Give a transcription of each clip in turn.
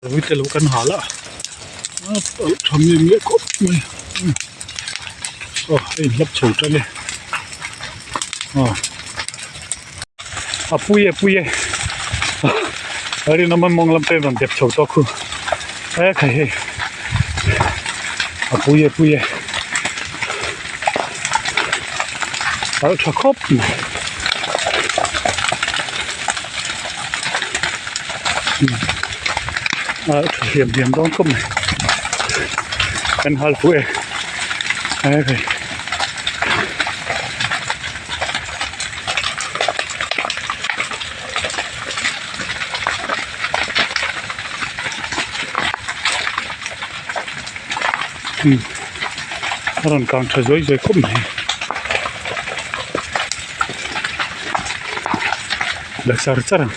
Te lo kan hal a a palh tha miam leh khawp mai aw a inhlap chho tan e aw a pui e pui e a rinawm a mawng lam te rawn dep chho tawk khu e khai hei a pui e pui e palh tha khawp mai. A tha hliam hliam dawn khawp mai kan hal fuh e he a rawn kang tha zuai zuai khawp mai la char char ang.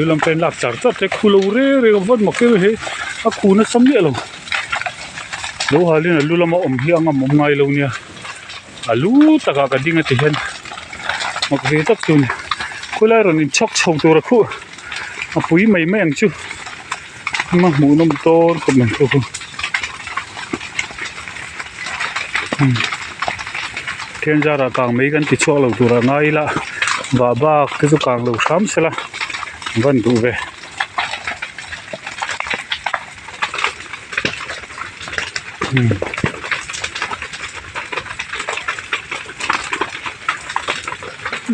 Lu lam pawh in lak char char te khu lo reng reng a vat mak em hei a khu nasa miah lo lo halin a lu lama awm hi a ngam awm ngai lo nia a lu takah ka ding a ti hian mak ve tak chu a ni khawilai rawn in chhawk chho tur a khuh a pui mai mai ang chu a hmuh nawm dawn khawp mai khu khu then zarah kang mai kan ti chhuak lo tur a ngai ila vah bak te chu kang lo hram sela van duh ve.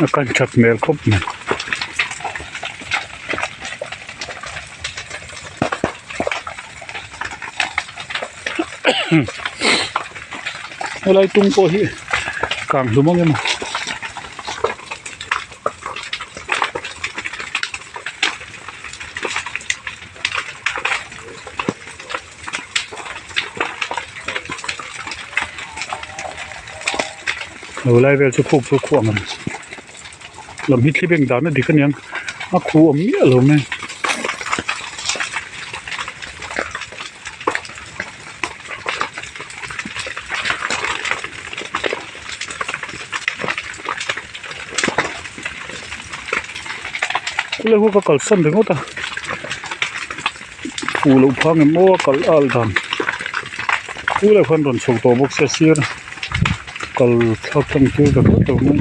A kan that hmel khawp mai. Helai tung pawh hi kang hlum ang emaw. Lo lai vel chu khuk chu khuah ang lam hi thli beng dan a dik aniang a khu awm miah lo mai. Khulai ho ka kalsan ringawt a fuh loh phang em aw a kal al dan khulai khan rawn chho tawh bawk sia sir kal thlak tlang tir ta tlat lo mai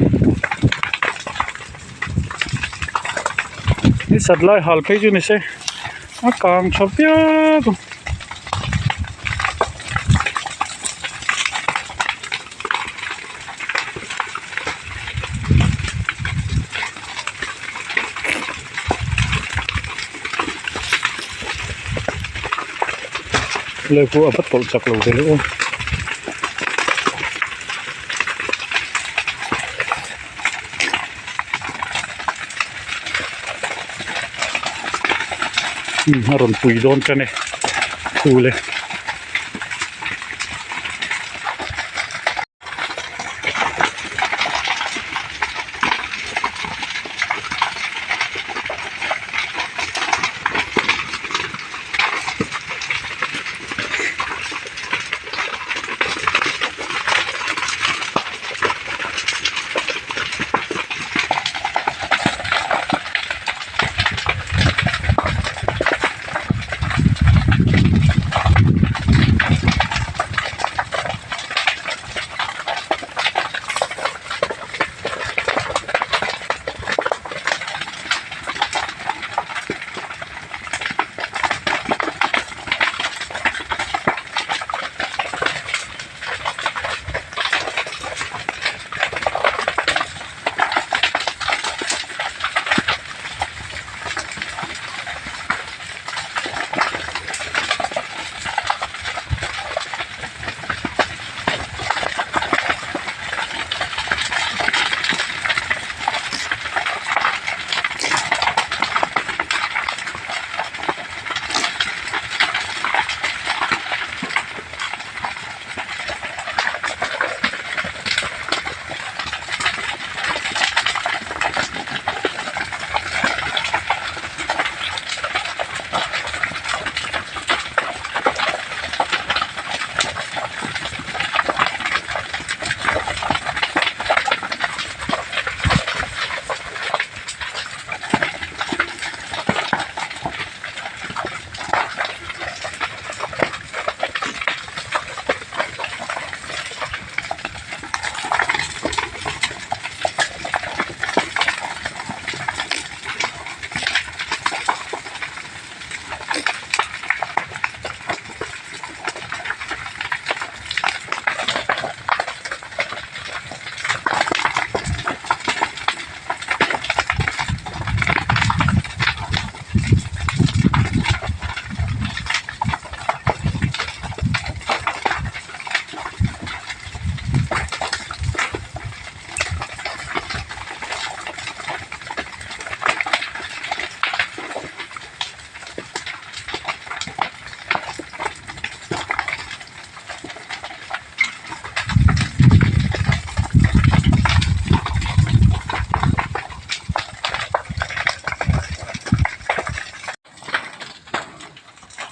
ni sat lai hal phei chu ni se a kang tha viau ang. Helai pawh a va tawlh chak lo ve le aw. A rawn pui dawn tan e phul e.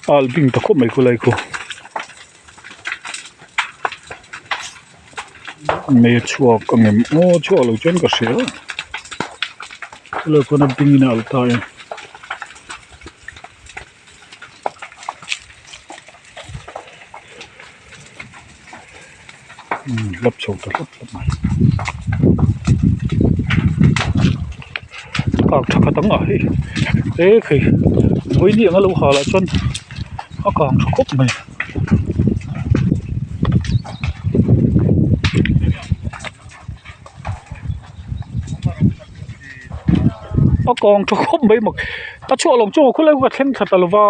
A alh bing ta khawp mai khulai khu. Mei a chhuak ang em aw chhuak lo chuan ka hria khulai khuan a bing in a alh ta e. Hlap chho ta hlap hlap mai kang tha khat ang a hei e khai vawiin anga lo ha lah chuan a kang tha khawp mai. A kang tha khawp mai mak a chhuah lawng chu khawlai ka thleng thla ta lo va.